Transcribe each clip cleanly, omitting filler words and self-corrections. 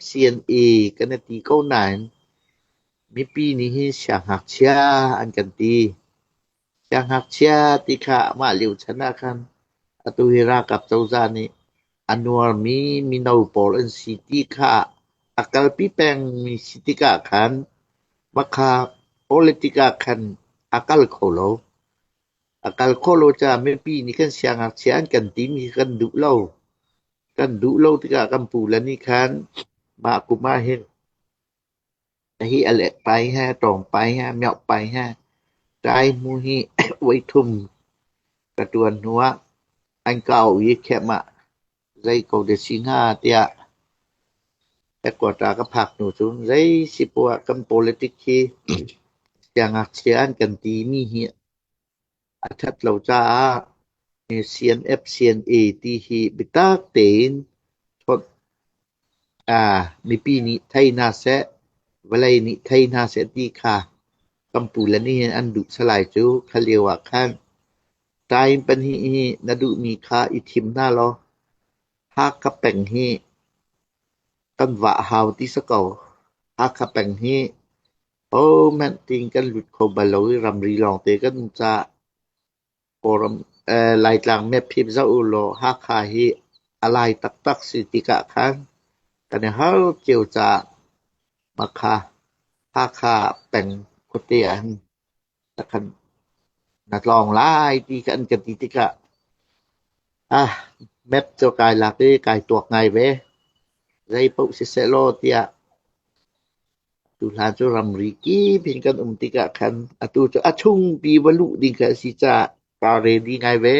CNA kan i ti ko nain mipi nih hin siangngakchia an kan ti. Siangngakchia ti kha mah lio chan ah khan atu hi ralkap cozah nih a nuarmi mino pawl an si ti kha a kalpi pengmi si tikah khan makha politic ah khan a kal kho lo. A kal khawh lo caah mipi nih kan siangngakchia an kan timi kha kan duh lo. Kan duh lo tikah kan pule nih khan mah kum ah hin hi a lek pai he, tawng pai he, mioh pai he, ṭai hmu hi voithum ka ṭuan hnu ah an ka auh i khem ah zei ko dah si hnga tiah headquarter ka phak hnu cun zei si poah kan politic hi siangngakchia an kan timi hi a ṭhat lo caah CNF, CNA ti hi biatak tein mipi nih thei hna seh, vawlei nih thei hna seh ti kha kan pule nih hin an duh salai cu. Kha lio ah khan time pahnih hi na duhmi kha i thim hna law Hakha peng hi kan vah hau ti si ko. Hakha peng hi hohmanh tiin kan lut kho bal lo i ramri lawngte kan um caah Kawlram Laitlang map hi zoh u law Hakha hi a lai taktak si tikah khan kan i har cio caah Makha Hakha peng khuate ah hin takhan na tlawng lai ti kha an ka ti tikah ah map cu kai lak i kai tuak ngai ve. Zei paoh siseh law tiah Tuhlan cu ramri kip in kan um tikah khan atu cu a chungpi va luh ding kha a si caah kaa ready ngai ve.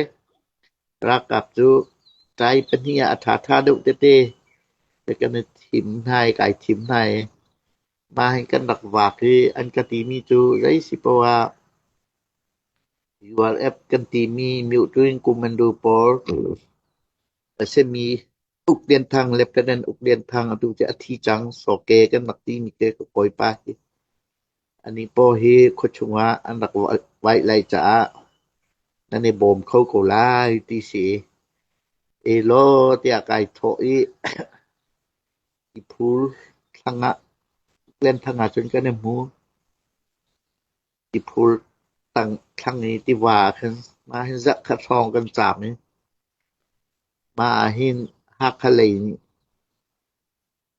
Ralkap cu ṭai pahnih ah a ṭhaṭha deuh tete kan i thim hna i kai thim hna i mah hin kan rak vak i an ka timi cu zei si poah ah URF kan timi Myotuin Commando pawl a simi Uk Lian Thang, Lieutenant Uk Lian Thang atu cu a thi cang. Sawke kan rak timi te ka kawipa hi. Anih paw hi khuachung ah an rak vaih lai caah nan i bawm kho ko lai ti si. Elaw tiah kai thawh i tiphul thlang ah Uk Lian Thang ah cun kan i hmu. Tiphul tang thlang i tiva ah khan mah hin zarhkhat hrawng kan caam i Mah ahhin Hakha lei nih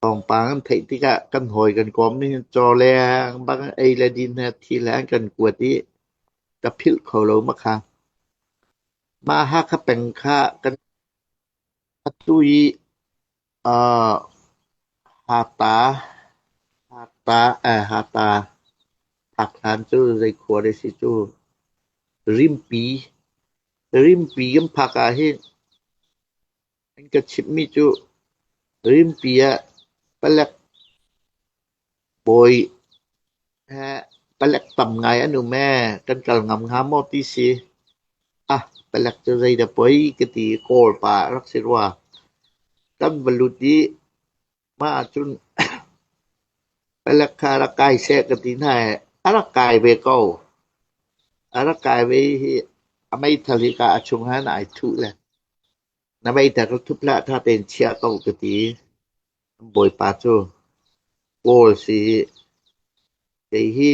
thawngpang an theih tikah kan hawi kan kawm ning cawleng bang ei le din he thi le an kan kuat i ka philh kho lo ma kha. Mah Hakha peng kha kan atu i Hata Hata Hata phak hlan cu zei khua dah si cu Rimpi Rimpi kan phak ahhin an ka chimhmi cu Rimpi ah palek bawi he palek tam ngai an um ee, kan kal ngam hnga maw ti si. Ah, palek cu zeidah poi ka ti i Kawl pa a rak si rua. Kan va lut i Mah ahcun palek kha rak kai seh ka ti hna i a rak kai ve ko. A rak kai ve i a meithal hi ka a chung han ai thuh le na meithal ka thup hlah ṭha tein chia ko ka ti. Bawipa cu Kawl si i kei hi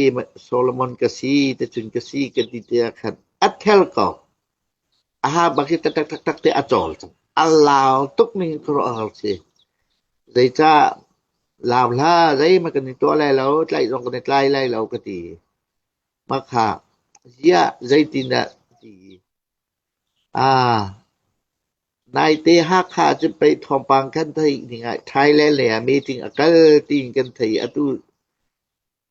Solomon ka si ticun ka si ka ti tiah khan a thel ko. A ha bak hi taktak taktak te a cawl cang. A lau tuk ning khuaruahhar si. Zeicah lau hlah zeihmanh kan i tuah lai lo, tlaih zong kan i tlai lai lo ka ti. Mah kha ziah zeitindah ti. Ah, naite Hakha cu pei thawngpang kan theih ning ah Thailand lei ah meeting a kal tiin kan theih. Atu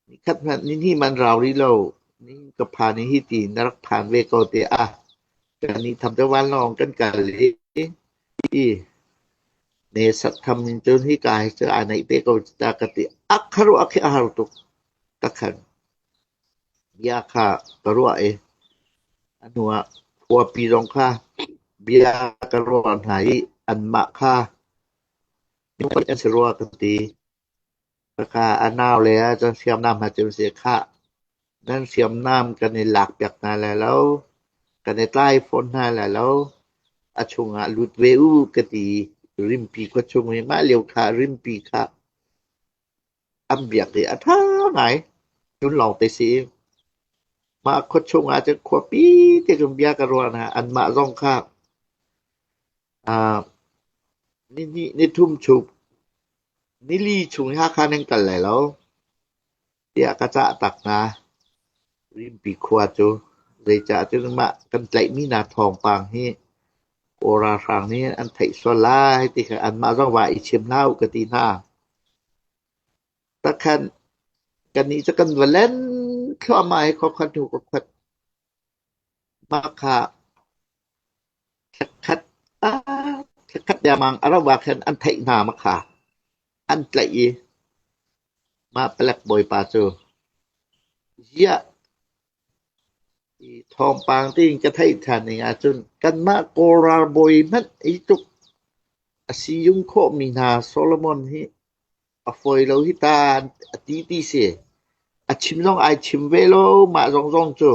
Nikhat hmanh nihnih man rau rih lo. Nihin ka phan i hiti na rak phan ve ko tiah kannih tham cu vanlawng kan kal i i nesat tham in cun hika hi cu aa naih te ko ta ka ti. A khuaruah khi a har tuk ka khan. Bia kha ka ruah i a hnu ah khuapi zong kha bia ka ruah hna i anmah kha an si rua ka ti. Khakha a naule ahcun hriamnam ha cu si khah. Nan hriamnam kan i lakpiak hna lai lo, kan i tlai fawn hna lai lo. A chungah lut ve u ka ti. Rimpi khua chung i mah lio kha rimpi kha. An biak i a ṭha ngai. Cun lawngte si. Mah khua chungah cun khuapi te cun bia ka ruah hna. Anmah zong kha nihnih nithum chung nili chung Hakha nan kal lai lo tiah ka cah tak hna. Rimpi khua cu zeicah cun mah kan tlaihmi hna thawngpang hi Kawl ralhrang nih an theih sual lai ti kha anmah zong va i chim hlah u ka ti hna. Takhan kannih cu kan va len thluahmah i khuakhat hnu khuakhat mah kha thlakhat thlakhat dengmang a rauh ah khan an theih hna ma kha an tlaih i mah palek bawipa cu ziah Thawngpang tiin ka theih ṭhan ning ahcun kanmah Kawl ralbawi hmanh hi tluk a siyung khawhmi hna Solomon hi a fawi lo hi ta a ti ti si. A chim zong ai chim ve lo mah zongzong cu.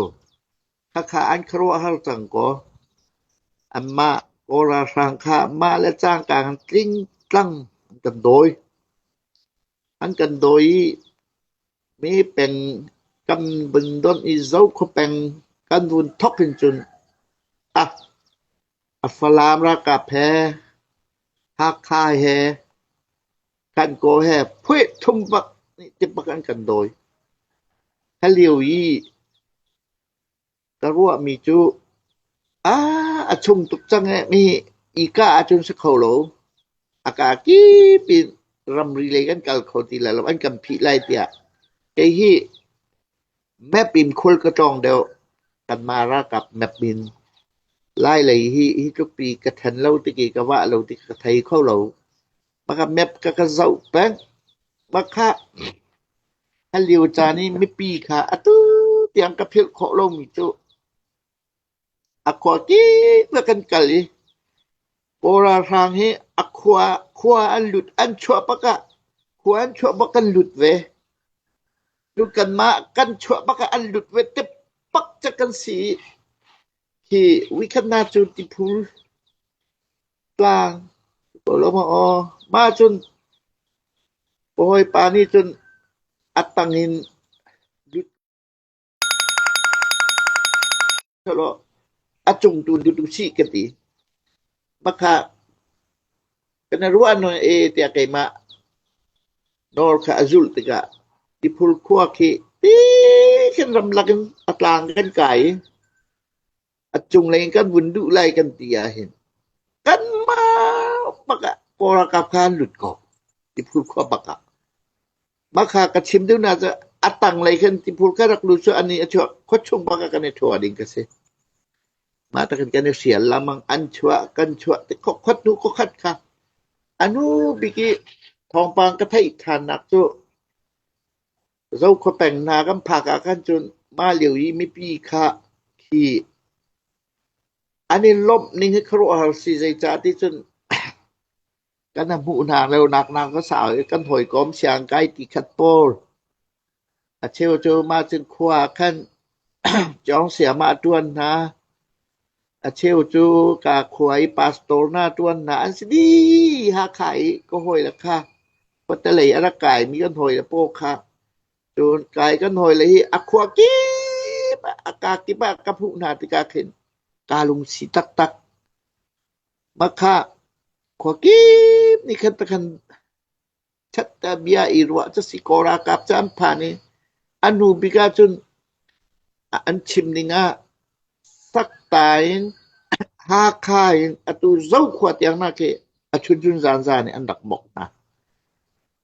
Khakha an khuaruahhar cang kaw. Anmah Kawl ralhrang kha mah le cangka in tlingtlang an kan dawi. An kan dawi i Mi peng kan vun donh i Zokhua peng kan vun thok hin cun a Falam ralkap he, Hakha he, Kankaw he phuih thum bak nih ti bak an kan dawi. Kha lio i Ka ruahmi cu a chung tuk cang ee mi i kah ahcun si kho lo. A kaa kip in ramri lei kan kal kho ti lai lo, an kan phih lai tiah. Kei hi map in khual ka tlawng deuh. Kanmah ralkap map in Lai lei hi hi tluk pi ka then lo tik i ka vah lo tik ka thei kho lo. Maka map ka ka zoh peng. Maka A lio caan i mipi kha atu tiang ka philh khawh lomi cu a khua kip ah kan kal i Kawl ralhrang hi a khua khua an lut an chuah bak ah khua an chuah bak kan lut ve. Cun kanmah kan chuah bak ah an lut ve te bak cu kan si i khi weekend hna cu tiphul tlang ko lo maw aw mah cun ka hawipa nih cun a tang in lut law a cung tu lut usih ka ti. Makha kan i ruah nawn e tiah keimah nawl kha a zulh tikah tiphul khua khi ti khin ramlak in a tlang kan kai i a cunglei in kan vun duh lai kan ti ahhin kanmah bak ah Kawl ralkap kha an lut ko Tiphul khua bak ah. Mah kha ka chim duh na cu a tanglei khin Tiphul kha rak lut cu ani a chuak khuachung bak ah kan i ṭhua ding ka si. Mah takin kan i hrial lamang an chuah kan chuah ti khot hnu khuakhat kha anu bik i thawngpang ka theih ṭhannak cu Zokhua peng hna kan phak ah khan cun mah lio i mipi kha khi an i lawmh ning hi khuaruahhar si. Zeicah ti cun kan hmuh hna lo nak nak a sau i kan hawikom siangkai ti khat pawl a cheu cu mah cun khua ah khan cawng siam ah a ṭuan hna. A cheu cu ka khua i pastor hna ṭuan hna an si dih. Hakha i ka hawile kha khuatelei a rak kaimi kan hawile pawl kha cun kai kan hawile hi a khua kip ah a kaa kip ah ka hmuh hna tikah khin kaa lungsi taktak. Mah kha khua kip nih khan takhan Ṭhat bia i ruah cu si kaw ralkap cu an phan i a hnu bik ahcun an chim ning ah Sakta in Hakha in atu Zokhua tiang hna khi a chunchun zanzan in an rak bawk hna.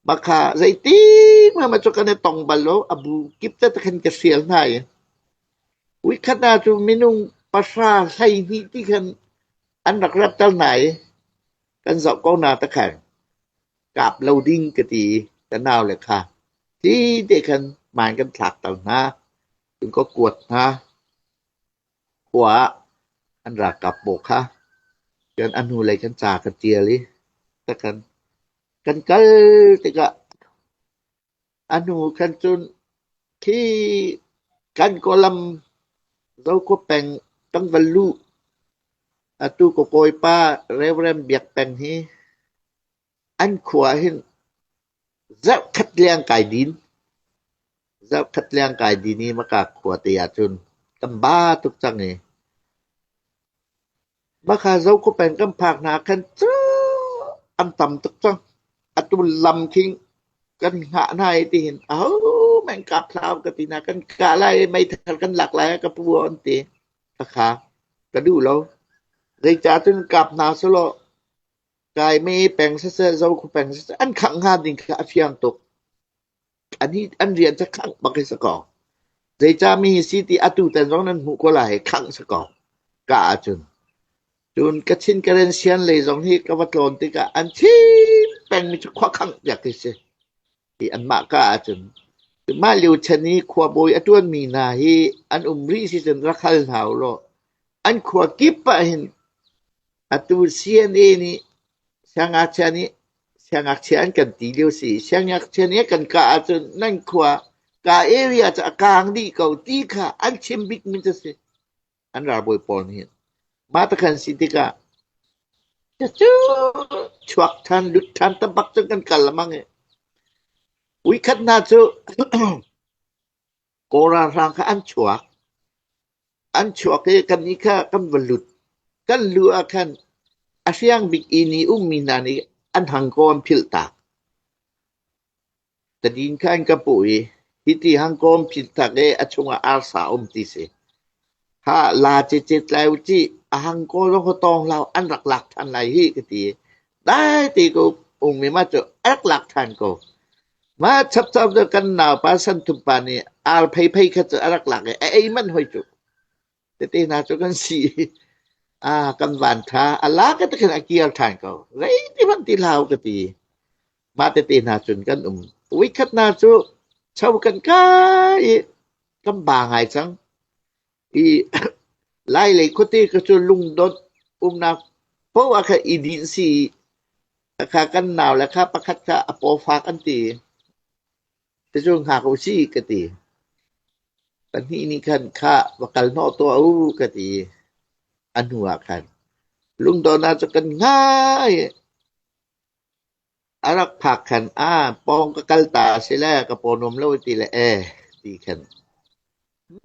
Mah kha zeitik hmanh cu kan i tong bal lo, a bu kip te khan ka hrial hna i Uikhat ah cu minung 10, 12 ti khan an rak ratter hna i kan zoh ko hna ta khan. Kap lo ding ka ti i ka naule kha tli te khan hmaan kan thlakter hna, cun ka kuat hna. Khua ah an ralkap pawl kha cun a hnulei khan ca ka ṭial i takhan kan kal tikah a hnu khan cun khi kan kawlam Zokhua peng kan va luh atu ka kawipa Reverend Biak Peng hi an khua hin. Zarhkhat leng kai din. Zarhkhat leng kai din i maka khua te ahcun kan ba tuk cang i maka Zokhua peng kan phak hna khan cu an tam tuk cang. Atu lam khing kan hngah hna i tihin ahohmanh kap hlah u ka ti hna. Kan kah lai i meithal kan lak lai ka pu an ti. Khakha ka duh lo. Zeicah cun kap hna selaw Kaime peng siseh, Zokhua peng siseh an khangh hnga ding kha a fiang tuk. An rian cu khangh bak hi si ko. Zeicah mi hi si ti atu tan zong nan hmuh ko lai hi khangh si ko. Ka ahcun. Cun Kachin Karen Sian lei zong hi ka va tlawn tikah an chim pengmi cu khua khangh piak hi si. Hi anmah ka ahcun. Mah lio chan i khuabawi a ṭuanmi hna hi an um rih si cun rak hal hna u law an khua kip ah hin atu CNA nih siangngakchia nih siangngakchia an kan ti lio si. Siangngakchia nih a kan kah ahcun nan khua ka area cu a kaang dih ko ti kha an chim bikmi cu si. An ralbawi pawl nih mah takhan si tikah cucu chuak ṭhan lut ṭhan tabak cun kan kal lengmang i uikhat hna cu Kawl ralhrang kha an chuak. An chuak i kannih kha kan va lut. Kan luh ah khan a hriang bik inn i ummi hna nih an hangkaw an philh tak. Tadin kha an ka puh i hiti hangkaw an philh tak i a chungah arsa a um ti si. Kha la cicit lai u cih, a hangkaw zong kha tawng hlah u, an rak lak ṭhan lai hih ka ti. Dai te ko um i mah cu a rak lak ṭhan ko. Mah chapchap cu kan naupa Santhum pa nih ar pheiphei kha cu a rak lak i a ei manh hoi cu. Tete hna cu kan si i ah kan van ṭha a lak i tikhin a kir ṭhan ko. Zeiti hmanh ti hlah u ka ti. Mah tete hna cun kan um. Voikhat hna cu cho kan kai i kan ba ngai cang. I Lai lei khuate ka cu lungdot umnak paoh ah khan i dinh si i kha kan nau le kha pakhat kha a paw fak an ti. Cucu hngak u sih ka ti. Pahnih nih khan khah va kal hnawh tuah u ka ti. A hnu ah khan lungdon ah cu kan hngah i a rak phak khan ah pawng ka kal ta a si le ka paw nuam lo ti le ee ti khan.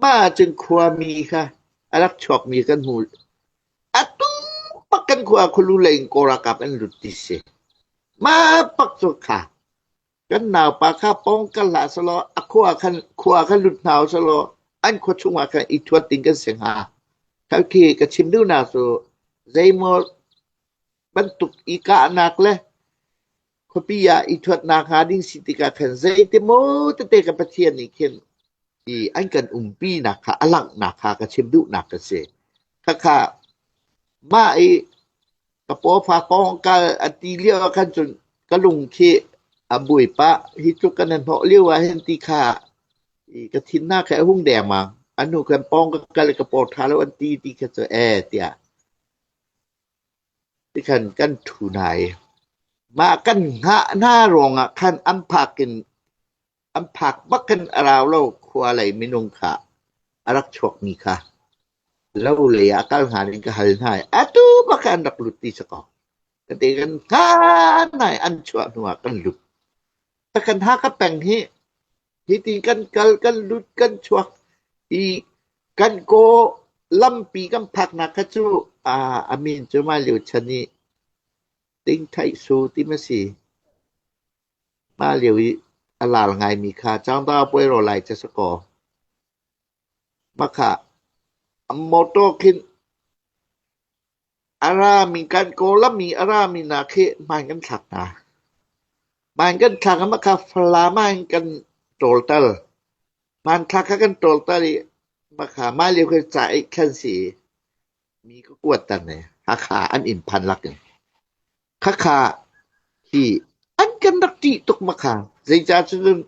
Mah cun khuami kha a rak chuakmi kan hmu. Atu bak kan khua khualu lei in Kawl ralkap an lut ti si. Mah bak cu kha Kan naupa kha pawng kal hlah selaw a khua khan khua khan lut hna selaw an khua chungah khan i thuat ding kan si hnga. Khi ka chim duhnak cu zeimaw bantuk i kahnak le khuapi ah i thuatnak hnga ding si tikah khan zeitimaw tete ka Pathian nih khin i an kan umpinak kha a langhnak kha ka chim duhnak ka si. Khakha mah i Ka pawfa kongkal a ti lio ah khan cun ka lung khi a buai pah. Hi tluk kan i hnawh lio ah hin ti kha i ka thinnak khi a hung dengmang. A hnu khan pawng ka kal i ka paw ṭha lo an ti ti kha cu ee tiah tikhan kan ṭhu hna i mah kan hngah hna ruangah khan an phak in An phak bak in a rau lo khua lei minung kha a rak chuakmi kha lo lei ah kal hnga ding ka hal hna i atu bak ah an rak lut ti si kaw ka ti kan hnga hna i an chuah hnu ah kan lut. Takan Hakha peng hi hitin kan kal kan lut kan chuak i kan kaw lampi kan phaknak kha cu a min cu mah lio chan i Ting Thaih Su ti ma si. Mah lio i a laar ngaimi kha Cangdang puai rawl lai cu si kaw. Mahka motor khin a rami kan Kawlram i a rami hna khi hmaan kan thlak hna. Hmaan kan thlak i mahka Falam ah hin kan ṭawlter. Hmanthlak kha kan ṭawlter i mahka mah lio khi ca eih khan si i mi ka kuatter ne. Hakha an inn phan lakin. Khakha hi an kan rak ṭih tuk makha. Zeicah cun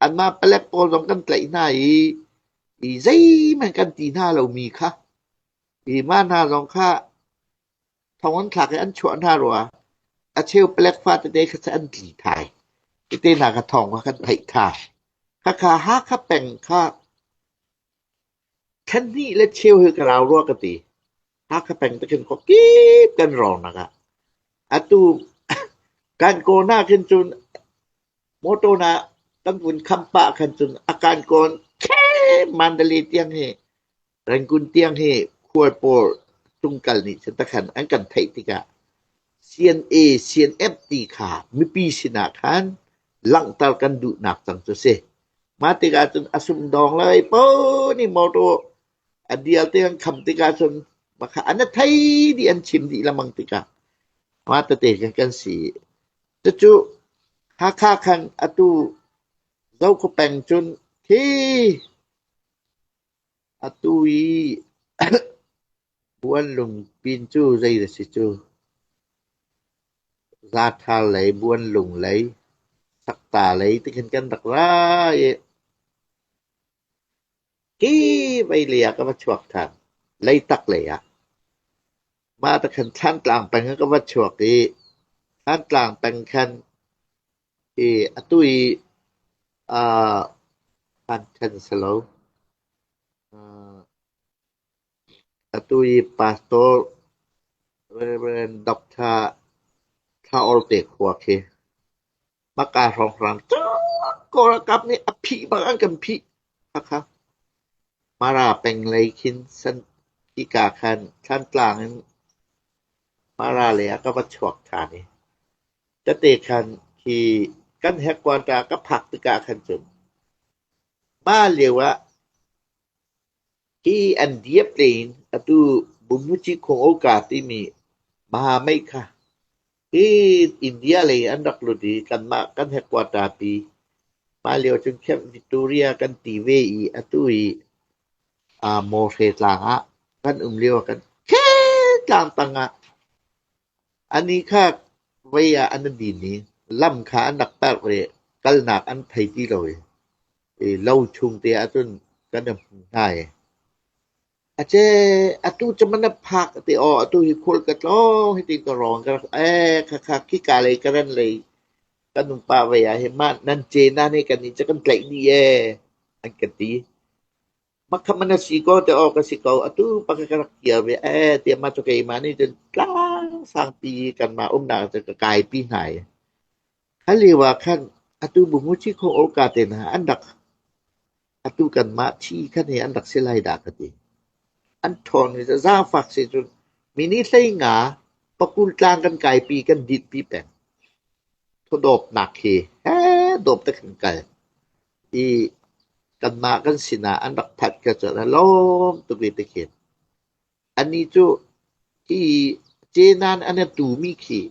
anmah palek pawl zong kan tlaih hna i, i zeihmanh kan ti hna lomi kha i mah hna zong kha thong an thlak i an chuah hna rua. A cheu palek fa tete kha cu an tli thai. Tete hna kha thawng kha kan theih thai. Khakha Hakha peng kha Thla hnih le cheu hi ka rau rua ka ti. Hakha peng te khin khuakip kan rawng nak ah. Atu kan kaw hna khin cun Motor na kan vun kham pah khan cun a kan kawn khe Mandalay tiang hi Rangoon tiang hi khual pawl tungkal nih cun takhan an kan theih tikah CNA, CNF ti kha mipi sinah khan langhter kan duhnak cang cu si. Mah tikah cun a sumdawng le paoh nih motor a dial te an kham tikah cun makha an thei dih an chim dih lengmang tikah mah tete kan kan si. Cucu Hakha khan atu Zokhua peng cun khi atu i Buanlungpin cu zei a si cu? Zathar lei, Buanlung lei, Sakta lei ti khin kan rak ra i hi vei lei ah ka va chuak ṭhan. Leitak lei ah. Mah te khan Thlantlang peng ah ka va chuak i Thlantlang peng khan i atu i Thlanthen si lo. Atu i Pastor Rev. Dr. Thla Awr te khua khi hmaka hrawnghrang Kawl ralkap nih a phih bak an kan phih. Hakha Mara peng lei khin san hika khan Thlantlang in Mara lei ah ka va chuak ṭhan i tete khan khi kan headquarter ka phak tikah khan cun mah lio ah Hi an diap tein atu Bumuci Khuang-oka timi Mahamei kha hi India lei an rak lut i kanmah kan headquarter pi mah lio cun Camp Victoria kan ti ve i atu i Mawhre tlang ah kan um lio ah kan tlang tang ah anih kha vei ah an din i lam kha an rak tarh i kalnak an thei ti lo i lo chung te ahcun kan i hmu hna i ace atu cu man na phak ti aw atu hi khul ka tlawng hitin ka rawng ka rak ee khakha khika lei ka ran lei kan umpa vei ah hin mah nan ce na nih kan nih cu kan tlaih dih ee an ka ti. Makha man na si ko te aw ka si ko atu pa ka rak kir ve ee tiah mah cu keimah nih cun tlang sangpi kanmah umnak cu ka kaipi hna i kha lio ah khan atu bumuci kho orka te hna an rak atu kanmah thi khan hi an rak si lai dah ka ti. An ṭhawn i zaangfak si cun mini hlei nga pakul tlang kan kaipi kan ditpi peng. Thawdawpnak hi he dawp te kan kal. I kanmah kan sinah an rak phanh ka cu a lawm tuk i tikhin. Anih cu hi cenan an i tumi khi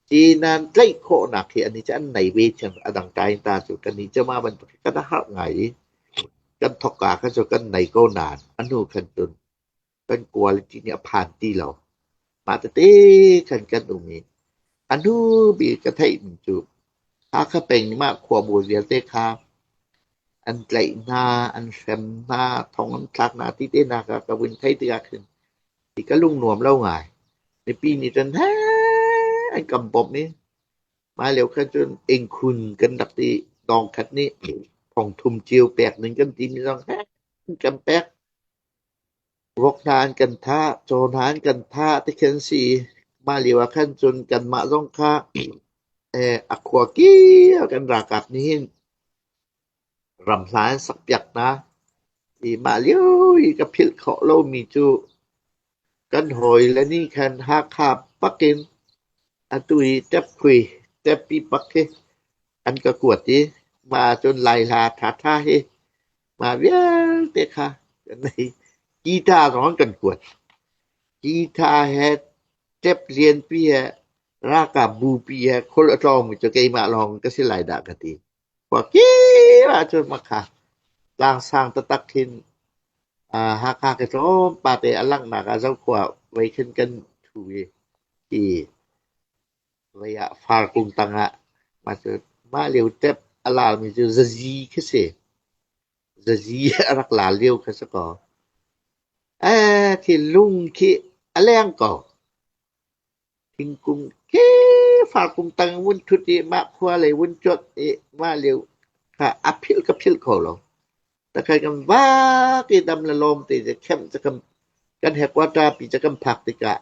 cenan tlaih khawhnak hi anih cu an nei ve thiam. A dang ṭai ta cu kannih cu mah bantuk hi kan i harh ngai i kan thawkka kha cu kan nei ko nain a hnu khan cun kan quality nih a phan ti lo. Mah tete khan kan um i a hnu bik ka theihmi cu Hakha peng mah khuabawi vialte kha an tlaih hna, an hrem hna, thong an thlak hna ti te hna kha ka vun theih tikah khin ti ka lung nuam lo ngai. Mipi nih cun hee an kan bawmh i mah lio khan cun ingkhun kan rak ti dawng khat nih thong thum cio pek ding kan timi zong hee an kan pek. Vok hna an kan thah, caw hna an kan thah ti khi an si i mah lio ah khan cun kanmah zong kha a khua kio kan ralkap nih hin ramhla an sakpiak hna. I mah lio i ka philh khawh lomi cu kan hawile nih khan Hakha bak in atu i ṭepkhui, ṭeppi bak hi an ka kuat i mah ahcun Laihla ṭhaṭha hi Mah vialte kha kan ei. Guitar zong an kan kuat. Guitar he tep lianpi he ralkap bupi he khul a tlawngmi cu keimah lawng ka si lai dah ka ti. Khua kip ahcun makha tlangsang taktak khin Hakha ke tlawmpal te a langhnak ah Zokhua vei khin kan thu i hi Vei ah farkung tangah mah cu mah lio tep a lalmi cu zazi khi si. Zazi a rak lal lio kha si kaw. Ee, khi lung khi a leng ko. Thingkung khi farkung tang vun ṭhut i mah khua lei vun cuanh i mah lio kha a philh ka philh kho lo. Takkai kan vak i dam le lawm te cu khem cu kan kan headquarter pi cu kan phak tikah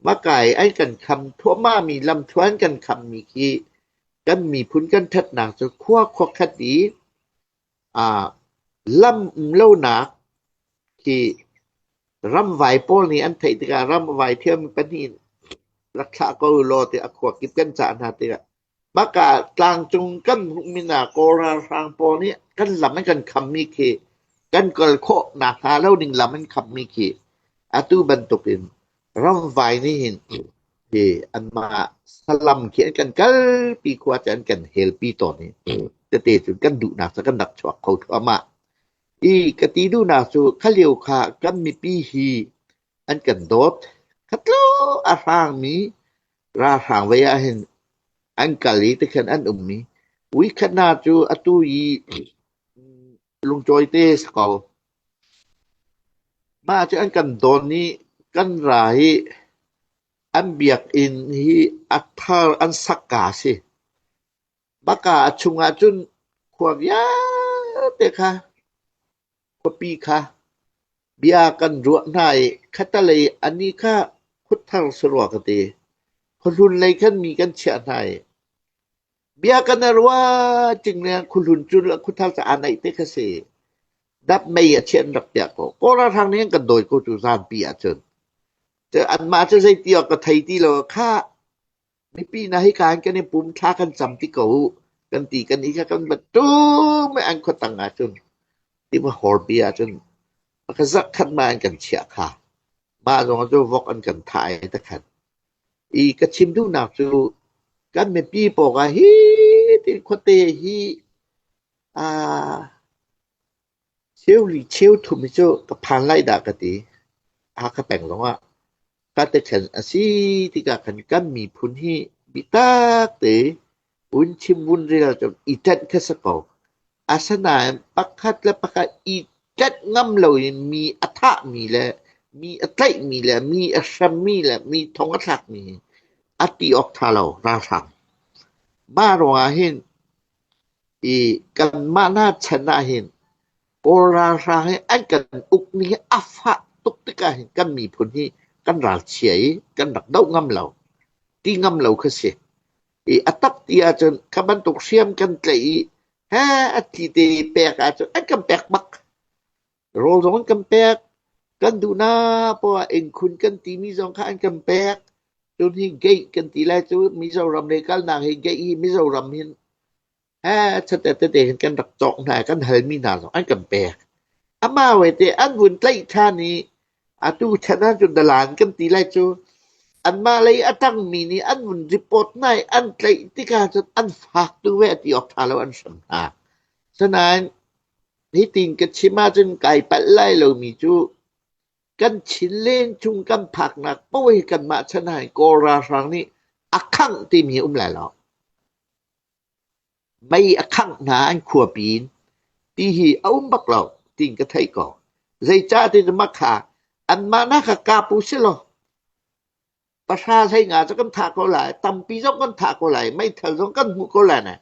makai an kan kham thluahmah mi lamthluan kan khammi khi Kan miphun kan ṭhatnak cu khua khuakhat i aa lam um lonak khi ramvai pawl nih an theih tikah ramvai thiam pahnih rak thlah ko ulaw tiah a khua kip kan cah hna tikah Baka tlangcung kan hmuhmi hna Kawl ralhrang pawl nih kan lam an kan khammi khi kan kal khawh nakhnga lo ding lam an khammi khi atu bantukin ramvai nih hin hi anmah salam khi an kan kalpi khua cu an kan helpi tawn i tete cun kan duhnak cu kan rak chuak kho thluahmah. I ka ti duhnak cu kha lio kha kan mipi hi an kan dawt. Khatlo a hrangmi ralhrang vei ah hin an kal i tikhan an um i uikhat hna cu atu i lungcawi te si ko. Mah cu an kan dawn i kan ra i an biakinn hi a thar an sakka a si. Baka a chungah cun khua vialte kha Khuapi kha bia kan ruah hna i khattelei anih kha khuthar si rua ka ti. Khuahlun lei khan mi kan chiah hna i bia kan i ruah cing le khuahlun cu khuthar cu aa naih te kha si. Dap mei a chiah an rak piah ko. Kawl ralhrang nih an kan dawi ko cu zaanpi ahcun. Cu anmah cu zeiti awk ka thei ti lo. Khah, Mipi hna hika hin kan i pum thla kan cam ti ko u kan ti kan i kha kan va tum i an khuatang ahcun tiva horpi ahcun ka zarhkhat ma an kan chiah kha mah zong cu vok an kan thah i takhan i ka chim duhnak cu kan mipi pawngah hi ti khuate hi aa Cheuli cheuthum hi cu ka phan lai dah ka ti. Hakha peng zongah katekhen a si tikah khan kan miphun hi biatak te vun chim vun rel cu i ṭanh kha si ko. Asinain pakhat le pakhat i ṭanh ngam loin mi a thahmi le mi a tlaihmi le mi a hremmi le mi thong a thlakmi hi a ti awk ṭha lo ralhrang. Mah ruangah hin I kanmah hna chan ahhin Kawl ralhrang hi an kan ukmi hi a fah tuk tikah hin kan miphun hi kan ralchia i kan rak doh ngam lo, ti ngam lo kha si. I a tak ti ahcun kha bantuk hriam kan tlaih i he a thi te pek ahcun an kan pek bak. Rawl zong an kan pek. Kan duhnak poah innkhun kan timi zong kha an kan pek. Cun hi gate kan ti lai cu Mizoram lei kalnak hi gate hi Mizoram hin he chate tete hin kan rak cawk hna i kan halmi hna zong an kan pek. Amah te an vun tlaih ṭhan i atu chan ahcun dalan kan ti lai cu anmah lei a ṭangmi nih an vun report hna i an tlaih tikah cun an fak tu ve ti awk ṭha lo an hram hna. Sinain Hitin ka chim ahcun kai palh lai lomi cu kan Chinlen chung kan phaknak paoh hi kanmah chan ah hin Kawl ralhrang nih a khangh timi hi um lai lo. Mei a khangh hna an khuapi in ti hi a um bak lo tiin ka theih ko. Zeicah ti cu makha anmah nak kha kap u silaw pahra hlei nga cu kan thah ko lai, tampi zong kan thah ko lai, meithal zong kan hmuh ko lai na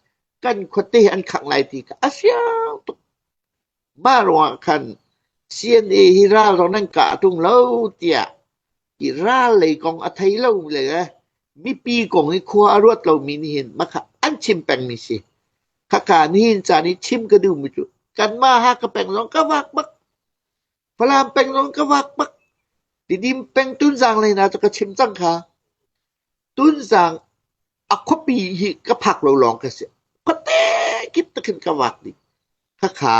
kan khuate an khangh lai ti kha a fiang tuk. Mah ruangah khan CNA hi ral zong nan kah ṭung lo tiah hi ral lei kong a thei lo le mipi kong hi khua a ruat lomi nih hin makha an chim pengmi si. Khakha nihin caan i chim ka duhmi cu kanmah Hakha peng zong ka vak bak. Falam peng zong ka vak bak. Tidim peng Tunzang lei hna cu ka chim cang kha. Tunzang a khuapi hi ka phak lo lawng ka si. Khuate kip te khin ka vak dih. Khakha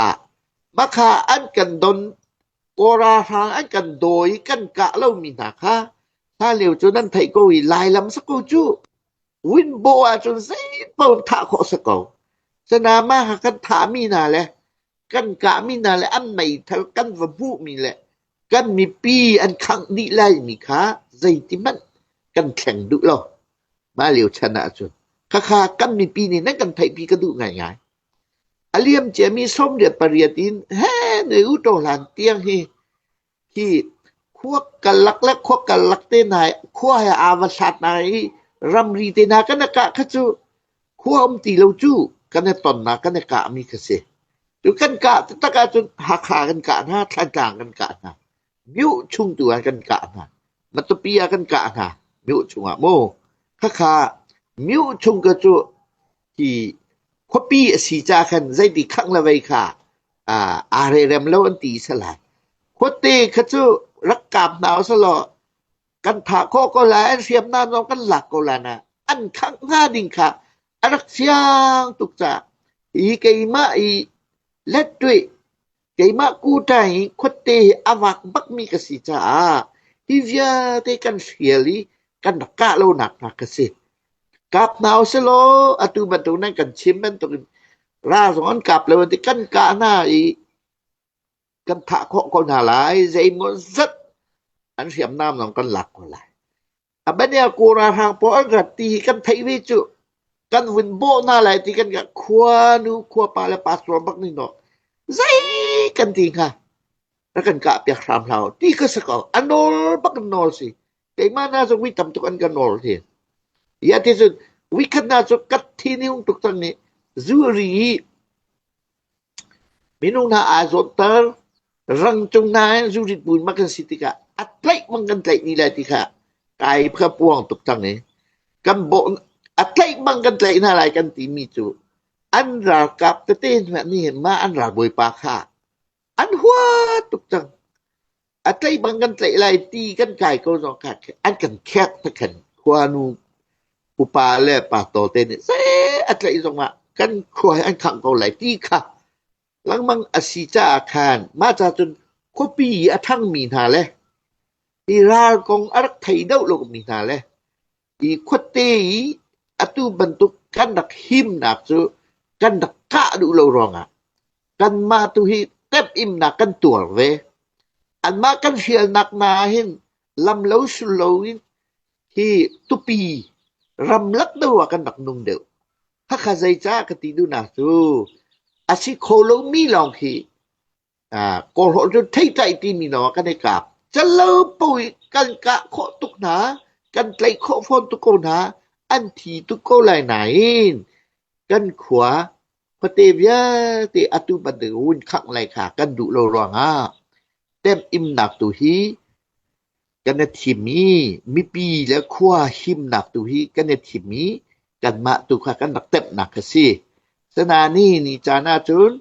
makha an kan don Kawra hrang an kan dawi kan kah lomi hna kha hlan lio cu nan theih ko i Lailam sa ko cu. Winbo ahcun zeipaoh thah khawh si ko. Sanama kha kan thahmi hna le kan kahmi hna le an meithal kan va hmuhmi le kan mipi an khangh dih laimi kha zeitihmanh kan thleng duh lo. Mah lio chan ahcun khakha kan mipi nih nan kan theihpi ka duh ngaingai. A liam ciami 18 in he ne u to hlan tiang hi Hi khua karlak le khua karlak te hna khua he aa va hlat hna i ramri te hna kan i kah kha cu khua um ti lo cu kan i tonnak kan i kahmi kha si. Cu kan kah taktak ahcun Hakha kan kah hna, Thlantlang kan kah hna, Myoh chung tu ah kan kah hna, Matupi ah kan kah hna, Myoh chungah mu. Khakha Myoh chung ka cu Hi khuapi a si ca khan zeiti khangh le vei kha aa rerem lo an ti salai. Khuate kha cu rak kap hna usalaw kan thah khawh ko lai, an hriamnam zong kan lak ko lai na an khangh hnga ding kha a rak fiang tuk caah hi keimah i lettuih keimah kuṭa hi khuate hi a vak bakmi ka si caah hi vialte kan hrial i kan rak kah lonak hna ka si. Kap hna usilaw atu bantuk nan kan chim bantukin ral zong an kap lo an ti kan kah hna i kan thah khawh ko hna lai zeimaw zat an hriamnam zong kan lak ko lai. A bania kaw ralhrang pawl an rat ti hi kan theih ve cu. Kan vun bawh hna lai ti kan khuanu khuapa le pastor bak nih naw zei kan ti hnga rak kan kah piak hram hlah u ti ka si ko. A nawl bak in nawl si. Keimah na cu vi tam tuk an ka nawl hi. Ya ti cun vikhat na cu kat thi ni hung tuk cang nih zu ri i Minung hna aa zawtter, rangcung hna in zurit bu in mak kan si tikah a tlaih bang kan tlaih ni lai ti kha kai kha puang tuk cang i kan bawh a tlaih bang kan tlaih hna lai kan timi cu an ralkap tete hna nih mah an ralbawipa kha an hua tuk cang. A tlaih bang kan tlaih lai ti kan kai ko zong kha an kan khek te khan khuanu upa le pastor te nih zei a tlaih zongah kan khua hi an khangh ko lai ti kha lengmang a si caah khan mah ca cun khuapi i a ṭhangmi hna le i ral kong a rak thei deuh lomi hna le i khuate i atu bantuk kan rak himnak cu kan rak kah duh lo ruangah kanmah tu hi temhimnak kan tuar ve. Anmah kan hrialnak hna ah hin lam lo sul loin hi tupi ramlak deuh ah kan rak nung deuh. Khakha zeicah ka ti duhnak cu a si kho lomi lawng khi Kawlhawl cu theitlaih timi lawng ah kan i kap. Calo paoh i kan kah khawh tuk hna, kan tlaih khawh fawn tuk ko hna, an thi tuk ko lai nain kan khua khuate vialte atu bantuk vun khangh lai kha kan duh lo ruangah temimnak tu hi kan i thim i mipi le khua himnak tu hi kan i thim i kanmah tu kha kan rak temhnak a si. Sanani ni caan ahcun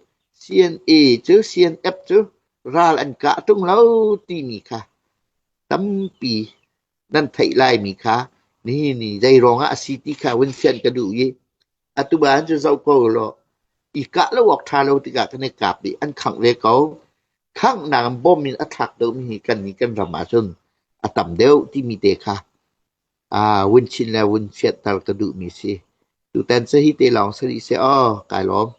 CNA cu CNF cu ral an kah ṭung lo timi kha tampi nan theih laimi kha nihin ni zei ruangah a si ti kha vun fianh ka duh i Atu ah cu zoh ko law i kah lo awk ṭha lo tikah kan i kap i an khangh ve ko. Khanghnak in bom in a thlak deuhmi hi kannih kan ram ahcun a tam deuh timi te kha aa vun chin le vun fianter ka duhmi si. Tutan cu hi te lawng si rih seh aw, kai lawm.